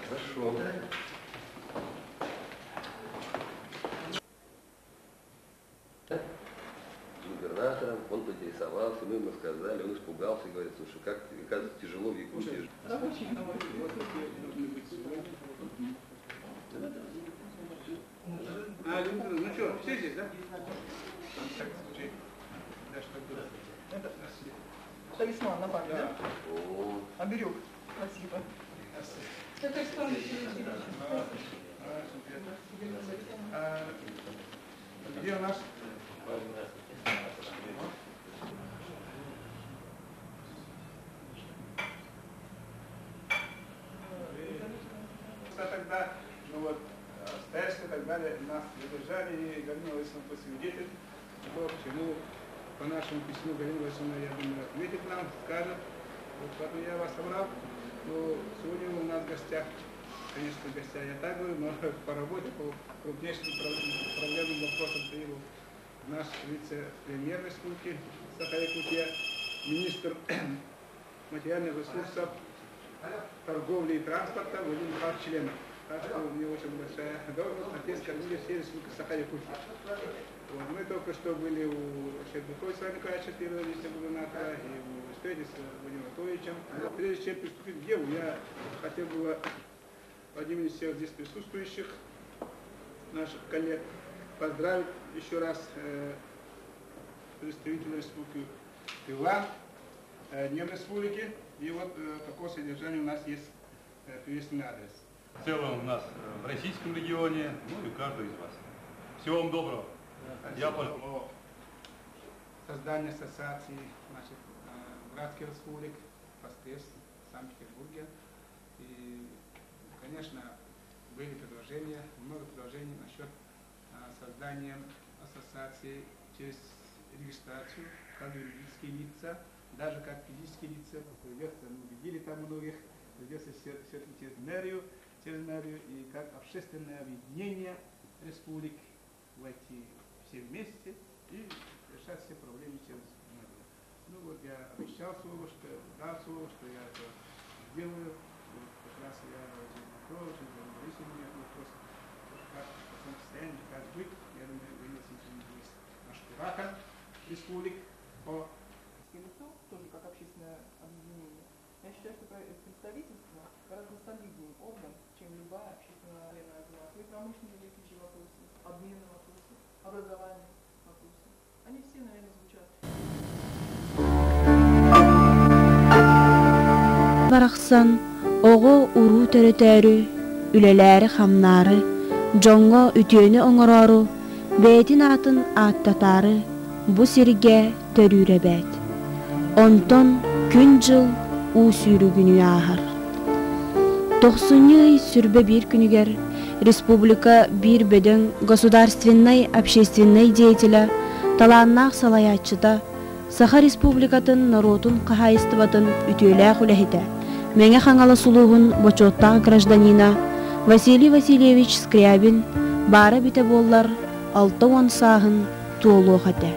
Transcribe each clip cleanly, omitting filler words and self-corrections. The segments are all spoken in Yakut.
Хорошо. С губернатором, он поинтересовался, мы ему сказали, он испугался, говорит, слушай, как, оказывается, тяжело в Якутии. А, ну что, все здесь, да? Это талисман на память, да? Оберег. Спасибо. Где у нас? Тогда, ну вот, обстоятельства и так далее нас задержали, и Галина Васильевна посвидетель, то, к чему по нашему письму Галина Васильевна, я думаю, ответит нам, скажет. Вот поэтому я вас собрал. Ну, сегодня у нас в гостях, конечно, гостя я так говорю, но по работе, по крупнейшим проблемным вопросам принял наш вице-премьер республики Саха-Якутия, министр материальных ресурсов, торговли и транспорта Владимир Михайлович Членов. Так что мне очень большая должность, отец кормили всей республики Саха-Якутия. Вот, мы только что были у Щербакова Александра Николаевича, первого вице-губернатора, и у встретились с Владимиром Анатольевичем. Но прежде чем приступить к делу, я хотел бы от имени всех здесь присутствующих, наших коллег, поздравить еще раз представителей Республики Тыва, Днем Республики. И вот такого содержания у нас есть приветственный адрес. В целом у нас в российском регионе, ну и у каждого из вас. Всего вам доброго. Я по созданию ассоциации, значит, братских республик в Санкт-Петербурге. И, конечно, были предложения, много предложений насчет создания ассоциации через регистрацию, как юридические лица, даже как физические лица. Придется, мы убедили там многих, придется все-таки через мэрию и как общественное объединение республик войти все вместе и решать все проблемы через мэрию. Ну вот я обещал слово, что дал слово, что я это сделаю. Вот как раз я очень накрою, очень Борисович меня вопрос, как в каком состоянии, как быть. Я думаю, Владимир Васильевич есть наш куратор республик по лицо, тоже как общественное объединение. Я считаю, что представительство гораздо солиднее орган, чем любая общественная организация. И промышленные вопросы, обменные вопросы, образование вопросы. Они все, наверное, звучат. Барахсан оҕо уруу төрөтөөрү, үлэлээри-хамнаары, дьоҥҥо үтүөнү оҥороору, бэйэтин аатын ааттатаары бу сиргэ төрүүр эбээт. Онтон күн-дьыл уу сүүрүгүнүү ааһар. Тохсунньу ый сүрбэ биир күнүгэр республика биир бөдөҥ государственнай общественнай деятеля, талааннаах салайааччыта, Саха Республикатын норуотун хаһаайыстыбатын үтүөлээх үлэһитэ, Мэҥэ Хаҥалас улууһун бочуоттаах гражданина Василий Васильевич Скрябин баара эбитэ буоллар, 60 сааһын туолуох этэ.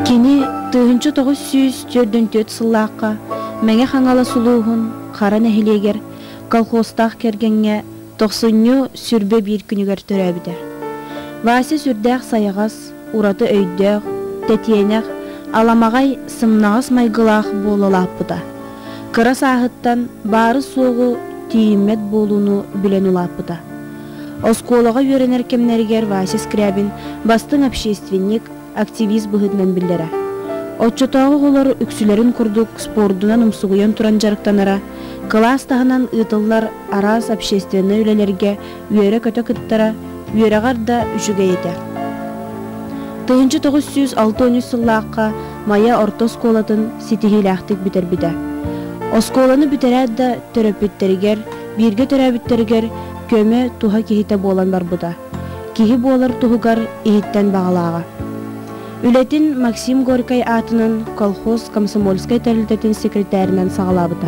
Кини 1944 сыллаахха Мэҥэ Хаҥалас улууһун Хара нэһилиэгэр колхозтаах кэргэҥҥэ тохсунньу сүрбэ биир күнүгэр төрөөбүтэ. Вася сүрдээх сайаҕас, ураты өйдөөх, тэтиэнэх, аламаҕай, сымнаҕас майгылаах буола улааппыта. Кыра сааһыттан баары-суоҕу тиийиммэт буолууну билэн улааппыта. Оскуолаҕа үөрэнэр кэмнэригэр Вася Скрябин бастыҥ общественник, активист быһыытынан биллэрэ. Оччотооҕу оҕолор үксүлэрин курдук спордунан умсугуйан туран дьарыктанара, кылаас таһынан ыытыллар араас общественнай үлэлэргэ үөрэ-көтө кыттара, үөрэҕэр да үчүгэй этэ. 1963 сыллаахха Майа орто оскуолатын ситиһиилээхтик бүтэрбитэ. Оскуоланы бүтэрээт да төрөппүттэригэр, бииргэ төрөөбүттэригэр көмө, туһа киһитэ буолан барбыта. Киһи буолар туһугар иһиттэн баҕалааҕа. Үлэтин Максим Горькай аатынан колхоз комсомольскай тэрилтэтин секретарынан саҕалаабыта.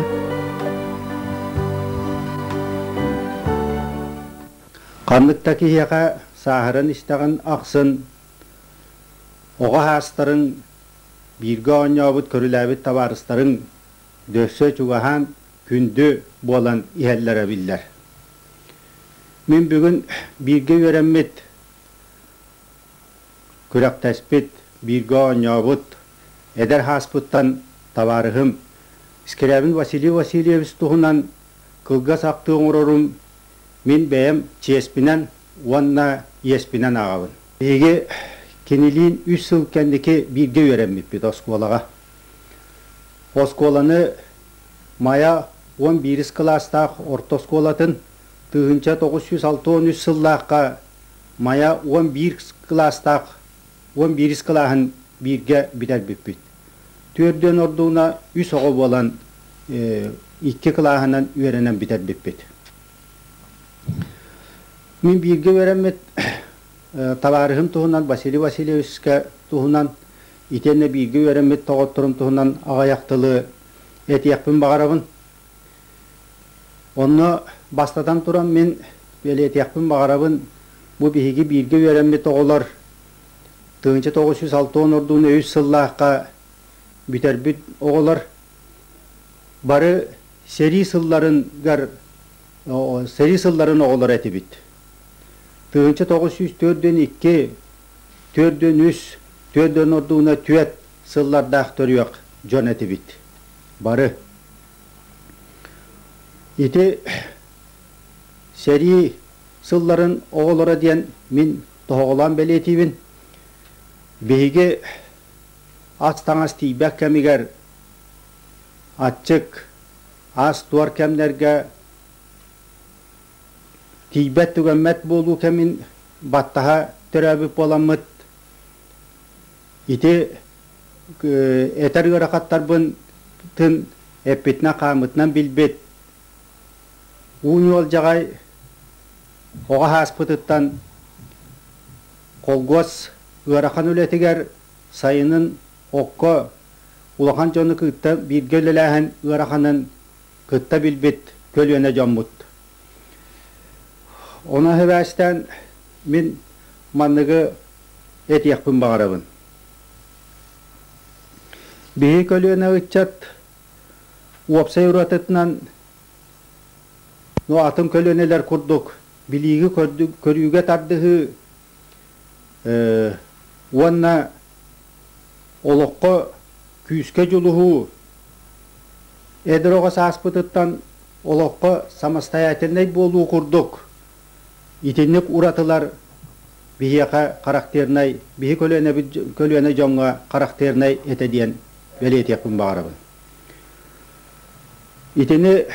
Ханнык да киһиэхэ сааһыран истэҕин ахсын оҕо саастарын бииргэ оонньообут, көрүлээбит табаарыстарыҥ дөссө чугаһаан күндү буолан иһэллэрэ биллэр. Мин бүгүн бииргэ үөрэммит, күрэхтэспит, бииргэ оонньообут эдэр сааспыттан табаарыһым Скрябин Василий Васильевич туһунан кылгас ахтыы оҥорорум мин бэйэм чиэспинэн уонна иэспинэн ааҕабын. Биһиги кинилиин үс сыл кэнники бииргэ үөрэммиппит оскуолаҕа. Оскуоланы Майа 11 кылаастаах орто оскуолатын 1963 сыллаахха Майа 11 кылаастаах 11 кылааһын бииргэ бүтэрбиппит. Түөрдүөн ордууна үс оҕо буолан икки кылааһынан үөрэнэн бүтэрбиппит. Мин бииргэ үөрэммит табаарыһым туһунан Василий Васильевичка туһунан итиэннэ бииргэ үөрэммит доҕотторум туһунан аҕыйах тылы этиэхпин баҕарабын. Онно бастатан туран мин бэлиэтиэхпин баҕарабын, бу биһиги бииргэ үөрэммит оҕолор 1960 ордууну үс сыллаахха бүтэрбит оҕолор бары сэрии сылларыгар сэрии сылларын оҕолоро этибит. 1942, 43, 44 түөрт сыллардаах төрүөх дьон этибит. Бары. Ити сэрии сылларын оҕолоро диэн мин тоһоҕолоон бэлиэтиибин. Биһиги ас-таҥас тиийбэт кэмигэр аччык, аас-туор кэмнэргэ тиийбэт-түгэммэт буолуу кэмин баттаһа төрөөбүт буоламмыт, ити этэр ыарахаттарбын тын эппитинэн-хааммытынан билбит уу ньуолдьаҕай оҕо ааспытыттан холкуос ыарахан үлэтигэр сайынын окко улахан дьону кытта бииргэ үлэлээһин ыараханын кытта билбит көлүөнэ дьоммут. Онон сибээстээн мин манныгы этиэхпин баҕарабын. Биһи көлүөнэ ыччат уопсай уратытынан ну атын көлүөнэлэр курдук билииги көрүүгэ тардыһыы уонна олоххо күүскэ дьулуһуу эдэр оҕо сааспытыттан олоххо самостоятельнай буолуу курдук итинник уратылар биһиэхэ характернай, биһи көлүөнэбит көлүөнэ дьоҥҥо характернай этэ диэн бэлиэтиэхпин баҕарабын. Итини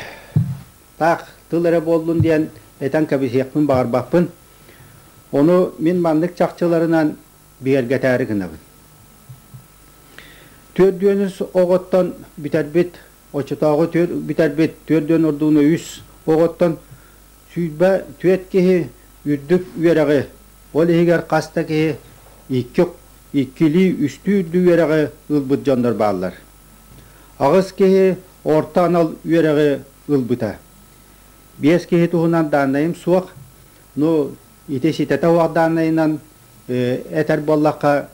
таах тыл эрэ буоллун диэн этэн кэбиһиэхпин баҕарбаппын. Ону мин маннык чахчыларынан бигэргэтээри гынабын. Түөрдүөнүс оҕоттон бүтэрбит, оччотооҕу бүтэрбит түөрдүөн ордууну үс оҕоттон 24 киһи үрдүк үөрэҕи, ол иһигэр хас да киһи икки, иккилии, үстүү үрдүк үөрэҕи ылбыт дьоннор бааллар. Аҕыс киһи орто анал үөрэҕи ылбыта. Биэс киһи туһунан дааннайым суох, ну ити ситэтэ суох дааннайынан этэр буоллахха,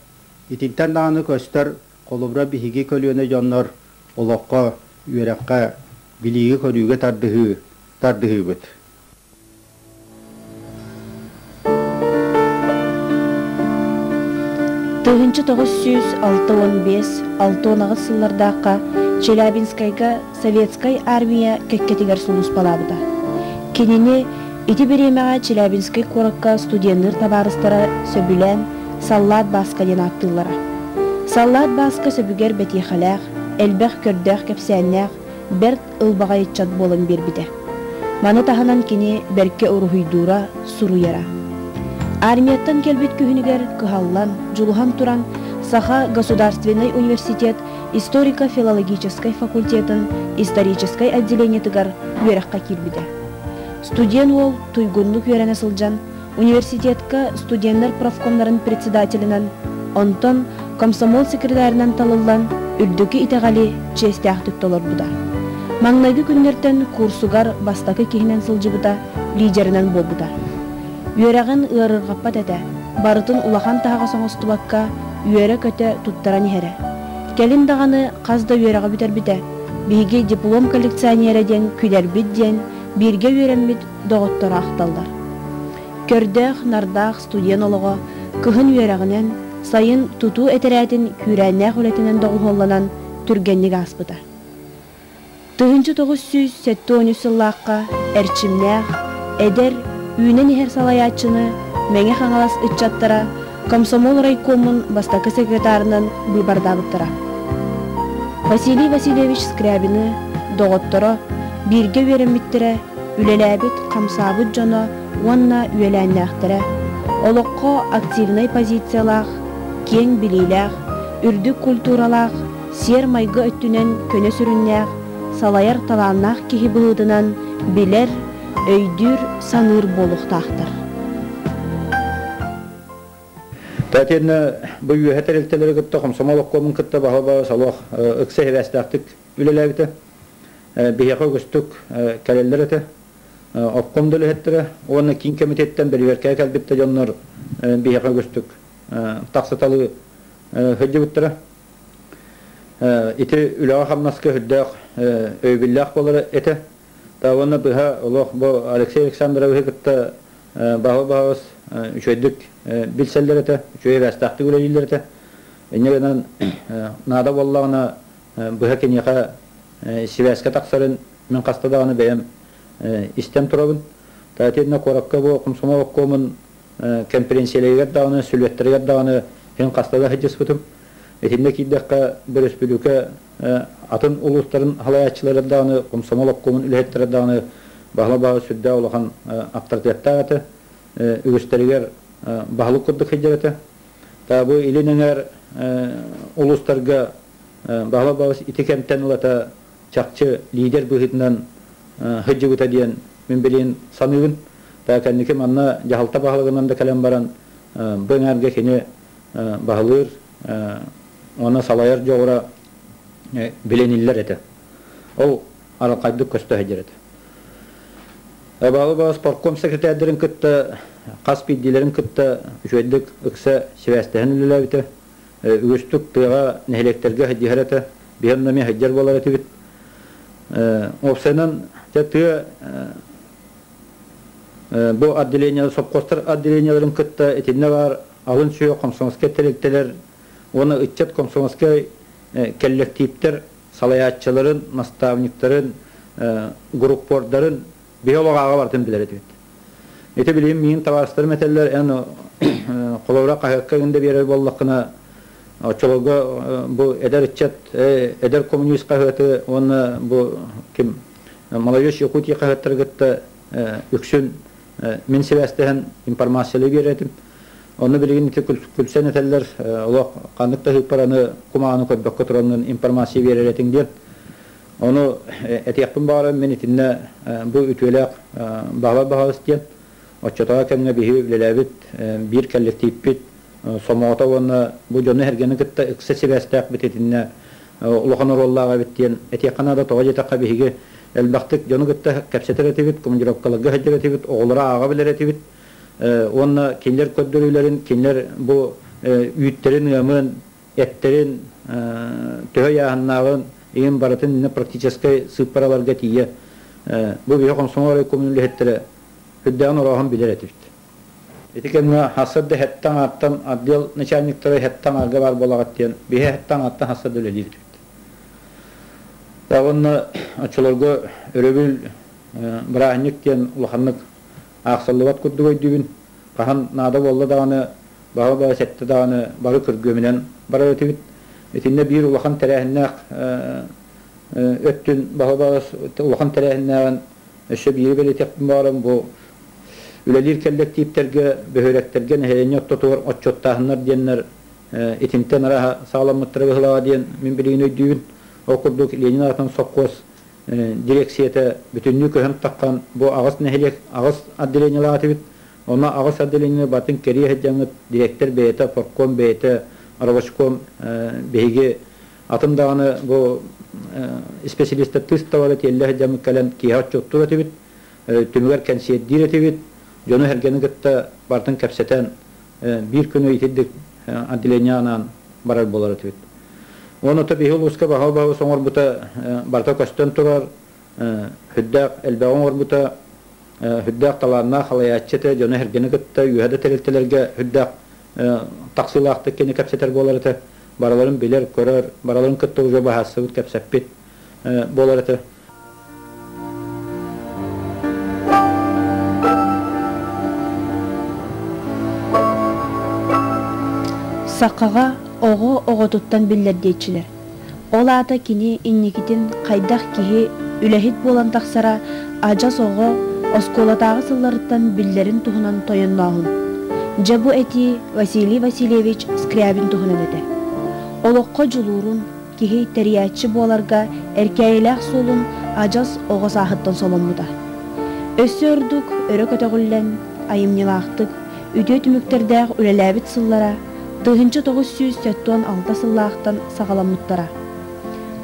итинтэн даҕаны көстөр, холобура биһиги көлүөнэ дьоннор олоххо, үөрэххэ, билиигэ-көрүүгэ тардыһыы тардыһыыбыт. 1965-68 сыллардаахха Челябинскайга Советскай армия кэккэтигэр сулууспалаабыта. Кинини ити бириэмэҕэ Челябинскай куоракка студенныыр табаарыстара сөбүлээн Саллаат Бааска диэн ааттыыллара. Саллаат Бааска сөбүгэр бэтиэхэлээх, элбэх көрдөөх кэпсээннээх, бэрт ылбаҕай ыччат буолан биэрбитэ. Маны таһынан кини бэркэ уруһуйдуура, суруйара. Армияттан кэлбит күһүнүгэр кыһаллан, дьулуһан туран Саха государственнай университет историко-филологическай факультетын историческай отделениетыгар үөрэххэ киирбитэ. Студент уол туйгуннук үөрэнэ сылдьан, университетка студеннар профкомнарын председателинэн, онтон комсомол секретарынан талыллан, үрдүкү итэҕэли чиэстээхтик толорбута. Маҥнайгы күннэртэн курсугар бастакы киһинэн сылдьыбыта, лидеринэн буолбута. Үөрэҕин ыарырҕаппат этэ, барытын улахан таһаҕас оҥостубакка, үөрэ-көтө туттаран иһэрэ. Кэлин даҕаны хас да үөрэҕи бүтэрбитэ. Биһиги диплом коллекционера диэн күлэрбит диэн бииргэ үөрэммит доҕотторо ахталлар. Көрдөөх-нардаах студент олоҕо кыһын үөрэҕинэн, сайын тутуу этэрээтин күүрээннээх үлэтинэн доҕуһуолланан түргэнник ааспыта. 1973 сыллаахха эрчимнээх, эдэр, үүнэн иһэр салайааччыны Мэҥэ Хаҥалас ыччаттара комсомол райкомун бастакы секретарынан быыбардаабыттара. Василий Васильевич Скрябины доҕотторо, бииргэ үөрэммиттэрэ, үлэлээбит, хамсаабыт дьоно уонна үөлээннээхтэрэ, олоххо активнай позициялаах, киэҥ билиилээх, үрдүк культуралаах, сиэр-майгы өттүнэн көнө сүрүннээх, салайар талааннаах киһи быһыытынан билэр, өйдүүр, саныыр буолуохтаахтар. Татьяна бу үөһэ тэрилтэлэри кытта комсомол обкомун кытта баһа солох ыкса сибээстээхтик үлэлээбитэ. Биһиэхэ үгүстүк кэлэллэр этэ. Обком да үлэһиттэрэ уонна киин комитеттэн бэриверкэҕэ кэлбит да дьоннор биһиэхэ үгүстүк тахсыталыы сылдьыбыттара. Ити үлэҕэ-хамнаска үрдээх өйөбүллээх буолар этэ. Уонна быһа олох бу Алексей Александровиһы кытта баһы-баһабыс үчүгэйдик билсэллэр этэ, үчүгэй эбээстээхтик үлэлииллэр этэ. Инньэ гынан наада буоллаҕына быһа киниэхэ сибээскэ тахсарын мин хаста даҕаны бэйэм истэн турабын. Татьяна куоракка бу комсомол обкомун кэмпириэнсийэлэригэр даҕаны, сүлүөттэригэр даҕаны син хаста да сылдьыспытым. Итиннэ киирдэххэ, өрөспүүбүлүкэ атын улуустарын салайааччылара даҕаны, комсомол обкомун үлэһиттэрэ даҕаны баһыла-баһы сүрдээх улахан аптарытыаттаах этэ. Үгүстэригэр баһылык курдук сылдьар этэ. Бу илин эҥээр улуустарга баһыла-баһы ити кэмтэн ылата чахчы лидер быһыытынан сылдьыбыта диэн мин билигин саныыбын. Кэнники манна дьаһалта баһылыгынан да кэлэн баран бу эҥээргэ кини баһылыыр уонна салайар дьоҕура билиниллэр этэ. Ол арылхайдык көстө сылдьар этэ. Баҕа спортком секретардарын кытта хас биирдиилэрин кытта үчүгэйдик ыкса сибээстэһэн үлэлээбитэ. Үгүстүк тыаҕа нэһилиэктэргэ сылдьыһар этэ. Биһи онно эмиэ сылдьар буолар этибит. Уопсайынан дьэ тыа бу отделение сопхуостар отделениеларын кытта итиннэ баар алын сүһүөх комсомольскай тэрилтэлэр уонна ыччат комсомольскай кэллэктииптэр салайааччыларын, наставниктарын, группордарын биһи олох ааҕа барытын билэр этибит. Ити билигин миигин табаарыстарым этэллэр, эн холобура хаһыакка гын да биэрэр буоллаххына, оччолорго бу эдэр ыччат, эдэр коммунист хаһыаты уонна бу ким Молодежь Якутии хаһыаттары кытта үксүн мин сибээстэһэн информациялыы биэрэр этим. Онно билигин ити күлсэн этэллэр, олох ханнык да ыыппараны кумаҕаны көрбөккө тураҥҥын информация биэрэр этиҥ диэн. Ону этиэхпин баҕарабын мин итиннэ бу үтүөлээх баһылай баһылыс диэн оччотооҕу кэмҥэ биһиги үлэлээбит биир кэллэктииппит сомоҕото уонна бу дьону-сэргэни кытта ыкса сибээстээхпит итиннэ улахан оруоллаах эбит диэн этиэххэ наада. Тоҕо диэтэххэ биһиги элбэхтик дьону кытта кэпсэтэр этибит, командировкаларга сылдьар этибит, оҕолору ааҕа билэр этибит уонна кинилэр көрдөрүүлэрин, кинилэр бу үүттэрин ыамын, эттэрин төһө ыйааһыннааҕын иһин барытын иннэ практическай сыыппараларга тиийэ бу биһи комсомол райкомун үлэһиттэрэ үрдээҕин орооһон билэр этибит. Ити кэмҥэ хассарда хэттэн ааттан отдел начальниктара хэттэн аарга баар буолаҕыт диэн биһи хэттэн ааттан хассарда үлэлиир этибит. Уонна оччолорго өрөбүл бырааһынньык диэн улаханнык аахсаллыбат курдук өйдүүбүн. Хаһан наада буолла даҕаны баһа-баһа сэттэ даҕаны бары күргүөмүнэн барар этибит. Итиннэ биир улахан тэрээһиннээх өттүн баһа-баһа улахан тэрээһиннээҕин өссө биири бэлиэтиэхпин баҕарабын бу үлэлиир кэллэктииптэргэ, бөһүөлэктэргэ нэһилиэнньэ ортотугар отчуоттааһыннар диэннэр итинтэн арааһа саҕаламмыттара быһыылааҕа диэн мин билигин өйдүүбүн. Ол курдук Ленин аатынан сопхуос дирекцията бүтүннүү көһөн таххан бу аҕыс нэһилиэк аҕыс отделениелаах этибит. Онно аҕыс отделениены батын кэрийэ сылдьаҥҥыт директор бэйэтэ, партком бэйэтэ, рабочком биһиги атын даҕаны бу исписэлиистэр тыыс табара тиэллэ сылдьаммыт кэлэн киэһэ отчуоттуур этибит, түмүгэр кэнсиэрдиир этибит, дьону-сэргэни кытта барытын кэпсэтэн биир күнү итирдик отделение анаан барар буолар этибит. Оны биһи улууска баһа баһа оҥорбута барыта көстөн турар, сүрдээх элбэҕи оҥорбута, сүрдээх талааннаах халайааччы этэ, дьону эргини кытта үөһэ да тэрилтэлэргэ сүрдээх тахсыылаахтык кини кэпсэтэр буолар этэ. Барыларын билэр, көрөр, барыларын кытта уже баһассыбыт, кэпсэппит буолар этэ. Сахаҕа оҕо оҕотуттан биллэр диэччилэр. Ол аата кини инникитин хайдах киһи үлэһит буолан тахсара адьас оҕо оскуолатааҕы сылларыттан биллэрин туһунан тойоннооһун. Дьэ бу этии Василий Васильевич Скрябин туһунан этэ. Олоххо дьулуурун, киһи тэрийээччи буоларга эркээйилээх суолун адьас оҕо сааһыттан соломмута. Өссө ордук өрө көтөҕүллэн, айымньылаахтык, үтүө түмүктэрдээх үлэлээбит сыллара 1976 сыллаахтан саҕаламмыттара.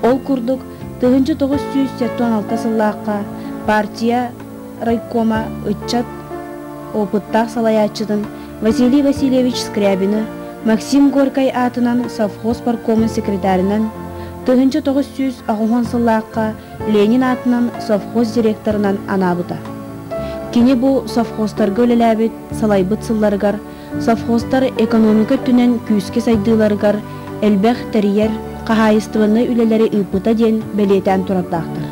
Ол курдук, 1976 сыллаахха партия райкома ыччат опыттаах салайааччытын Василий Васильевич Скрябины Максим Горькай аатынан совхоз паркомун секретарынан, 1980 сыллаахха Ленин аатынан совхоз директорынан анаабыта. Кини бу совхозтарга үлэлээбит, салайбыт сылларыгар совхозтар экономика өттүнэн күүскэ сайдыыларыгар элбэх тэрийэр, хаһаайыстыбаннай үлэлэри ыыппыта диэн бэлиэтээн турардаахтар.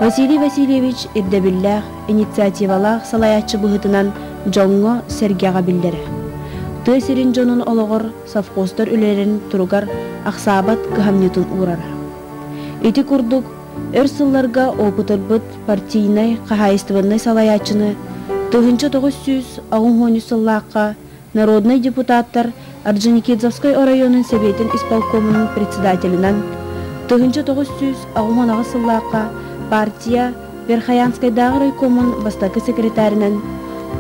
Василий Васильевич ирдэбиллээх, инициативалаах салайааччы быһыытынан дьоҥҥо-сэргэҕэ биллэрэ. Тыа сирин дьонун олоҕор совхозтар үлэлэрин туругар ахсаабат кыһамньытын уурара. Ити курдук, өр сылларга опытырбыт партийнай, хаһаайыстыбаннай салайааччыны 1983 сыллаахха народнай депутаттар Орджоникидзевскай оройуонун Сэбиэтин исполкомунун председателинэн, 1988 сыллаахха партия Верхоянскайдааҕы райкомун бастакы секретарынан,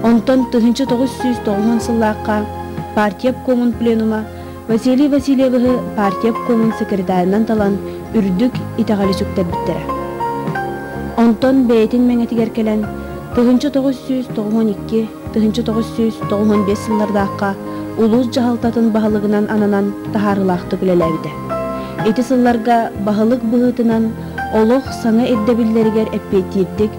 онтон 1990 сыллаахха партия обкомун пленума Василий Васильевиһы партия обкомун секретарынан талан үрдүк итэҕэли сүктэрбиттэрэ. Онтон бэйэтин мэҥэтигэр кэлэн 1992 1995 сыллардаахха улуус дьаһалтатын баһылыгынан ананан таһаарыылаахтык үлэлээбитэ. Ити сылларга баһылык быһыытынан олох саҥа ирдэбиллэригэр эппиэттиирдик,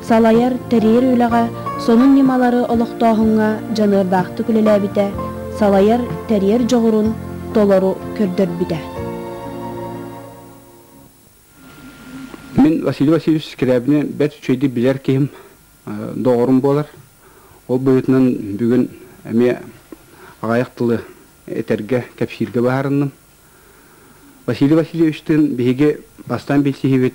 салайар, тэрийэр үлэҕэ сонун ньымалары олохтооһуҥҥа дьаныардаахтык үлэлээбитэ, салайар, тэрийэр дьоҕурун толору көрдөрбүтэ. Мин Василий Васильевич Скрябини бэрт үчүгэйдик билэр киһим, доҕорум буолар. Ол быһыытынан бүгүн эмиэ аҕыйах тылы этэргэ, кэпсииргэ быһаарынным. Василий Васильевичтыын биһиги бастаан билсиһибит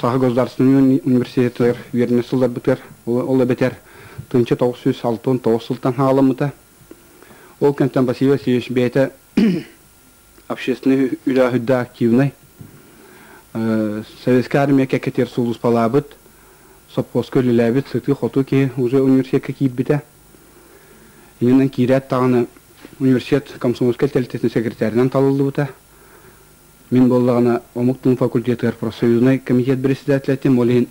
Саха государственнай университетыгар үөрэнэ сылларбытыгар, ол эбэтэр 1969 сылтан хаалламмыта. Ол кэмтэн Василий Васильевич бэйэтэ общественный үлэ үрдэ активнай. Советская армия кэккэтигэр сулууспалаабыт, сопхуоска үлэлээбит сытыы-хотуу киһи уже университекка киирбитэ. Иннинэн киирээт даҕаны университет комсомольскай тэрилтэтин секретарынан талыллыбыта. Мин буоллаҕына омук тылын факультетыгар профсоюзнай комитет председателэ этим, ол иһин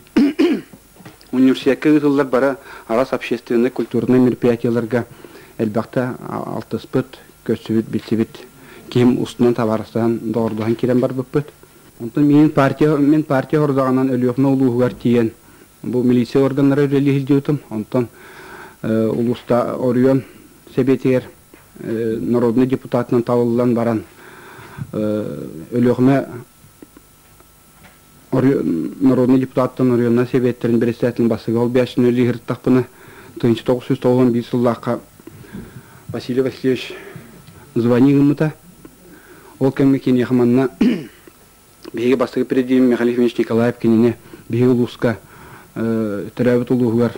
университекка ыытыллар бары араас общественнай, культурнай мероприятиеларга элбэхтэ алтыспыт, көрсүбүт, билсибит киһим устунан табаарыстаһан, доҕордоһон киирэн барбыппыт. Онтон мин партия, мин партия хордаҕынан Өлүөхүмэ улууһугар тиийэн бу милиция органнара үлэлии сылдьыбытым. Онтон улууста оройуон сэбиэтигэр народный депутатынан талыллан баран Өлүөхүмэ народный депутаттан оройуоннар сэбиэттэрин председателин бастакы холбооччуну үлэлии сырыттахпына 1991 сыллаахха Василий Васильевич звонии гыммыта. Ол кэмҥэ киниэхэ манна биһиги бастакы президент Михаил Ефимович Николаев кинини биһиги улууска төрөөбүт улууһугар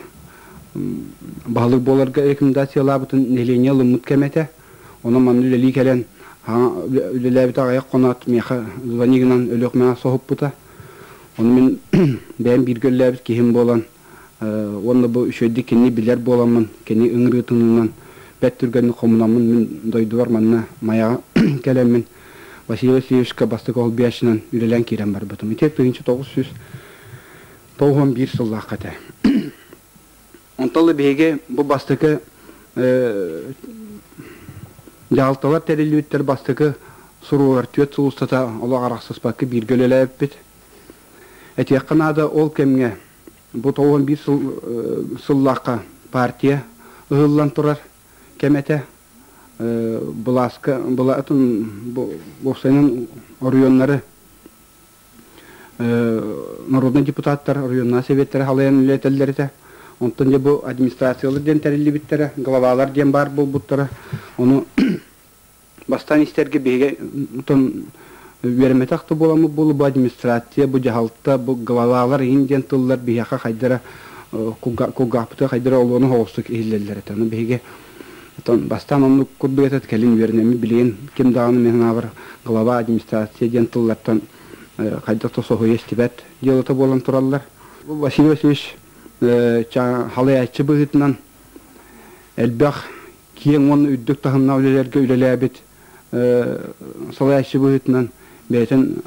баһылык буоларга рекомендациялаабытын нэһилиэнньэ ылыммыт кэмэ этэ. Онон манна үлэлии кэлэн үлэлээбит аҕыйах хоноот миэхэ звонии гынан Өлүөхүмэҕэ соһуппута. Ону мин бэйэм бииргэ үлэлээбит киһим буолан уонна бу үчүгэйдик кинини билэр буоламмын, кини ыҥырыытынынан бэрт түргэнник хомунаммын мин дойдубар манна Майаҕа кэлэммин Василий Васильевичка бастакы холбуйааччынан үлэлээн киирэн барбытым. Ити 1991 сыллаахха этэ. Онтон да биһиги бу бастакы дьаһалталар тэриллибиттэр бастакы суругар түөрт сыл устата олох арахсыспакка бииргэ үлэлээбиппит. Этиэххэ наада, ол кэмҥэ бу 91 сыл сыллаахха партия ыһыллан турар кэм этэ. Былааска былаатын уопсайынан оройуоннары народнай депутаттар оройуоннаа советтара халайан үлэлэтэллэр этэ. Онтон дьэ бу администрациялар диэн тэриллибиттэрэ, главалар диэн баар буолбуттара. Ону бастаан истэргэ биһиги отон үөрэммэтэх да буоламмыт буолу бу администрация, бу дьаһалта, бу главалар иһин диэн тыллар биһиэхэ хайдара кулгаахпытыгар хайдара олуона соҕустук иһиллэллэр этэ. Ону биһиги отон бастаан оннук курдук этэ, кэлин үөрэнэммит билигин ким даҕаны мин санаабар глава администрация диэн тыллартан хайдах да соһуйа истибэт дьыалата буолан тураллар. Василий Васильевич халайааччы быһыытынан элбэх киэҥ уонна үрдүк таһымнаах үлэлэргэ үлэлээбит салайааччы быһыытынан бэйэтин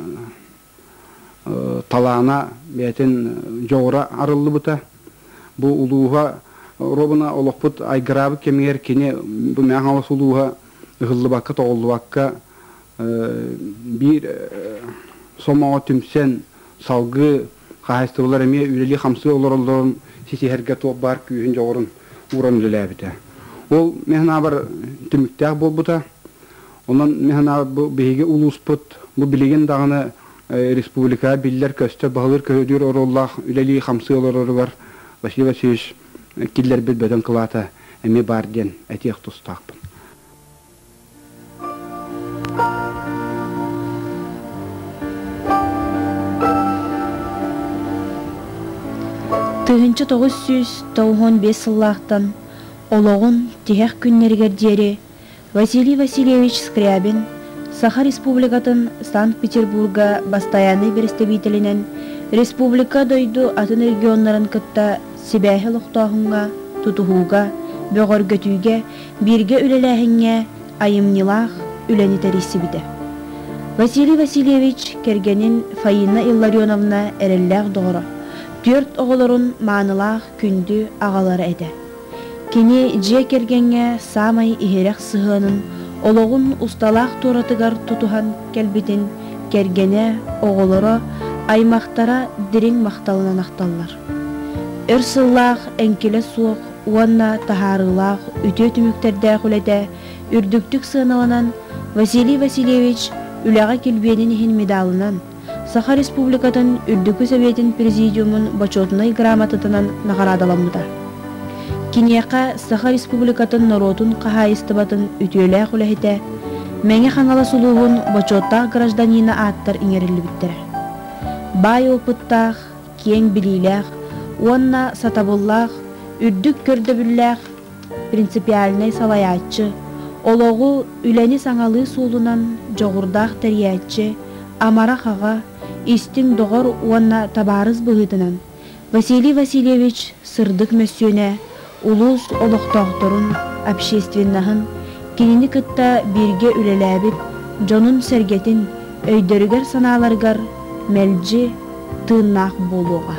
талаана, бэйэтин дьоҕура арыллыбыта. Бу улууһа робуна олохпут айгыраабыт кэмигэр кини бу Мэҥэ Хаҥалас улууһа ыһыллыбакка, тоҕуллубакка биир сомоҕо түмсэн салгыы хаһаайыстыбалар эмиэ үлэлии-хамсыы олороллорун ситиһэргэ туох баар күүһүн-дьоҕурун ууран үлэлээбитэ. Ол мин санаабар түмүктээх буолбута. Онон мин санаабар бу биһиги улууспут бу билигин даҕаны республикаҕа биллэр-көстөр, баһылыыр-көһүдүүр оруоллаах үлэлии-хамсыы олороругар Василий Васильевич киллэрбит бөдөҥ кылаата эмиэ баар диэн этиэх тустаахпын. 1995 сыллаахтан олоҕун тиһэх күннэригэр диэри Василий Васильевич Скрябин Саха Республикатын Санкт-Петербурга бастайааннай бэрэстэбиитэлинэн республика дойду атын регионнарын кытта сибээһи олохтооһуҥҥа, тутуһууга, бөҕөргөтүүгэ бииргэ үлэлээһиҥҥэ айымньылаах үлэни тэрийсибитэ. Василий Васильевич кэргэнин Фаина Илларионовна эрэллээх доҕоро, түөрт оҕолорун маанылаах күндү аҕалара этэ. Кини дьиэ кэргэҥҥэ саамай иһирэх сыһыанын олоҕун усталаах туоратыгар тутуһан кэлбитин кэргэнэ, оҕолоро, аймахтара дириҥ махталынан ахталлар. Өр сыллаах эҥкилэ суох уонна таһаарыылаах үтүө түмүктэрдээх үлэтэ үрдүктүк сыаналанан Василий Васильевич үлэҕэ килбиэнин иһин медалынан, Саха Республикатын Үрдүкү Сэбиэтин Президиумун Бочуотунай грамотатынан наҕараадаламмыта. Киниэхэ Саха Республикатын норуотун хаһаайыстыбатын үтүөлээх үлэһитэ, Мэҥэ Хаҥалас улууһун бочуоттаах гражданина ааттар иҥэриллибиттэрэ. Баай опыттаах, киэҥ билиилээх уонна сатабыллаах, үрдүк көрдөбүллээх принципиальнай салайааччы, олоҕу, үлэни саҥалыы суолунан дьоҕурдаах тэрийээччи, амарах аҕа, истиҥ доҕор уонна табаарыс быһыытынан Василий Васильевич сырдык мөссүөнэ улуус олохтоохторун, общественноһын, кинини кытта бииргэ үлэлээбит дьонун-сэргэтин өйдөрүгэр-санааларыгар мэлдьи тыыннаах буолуоҕа.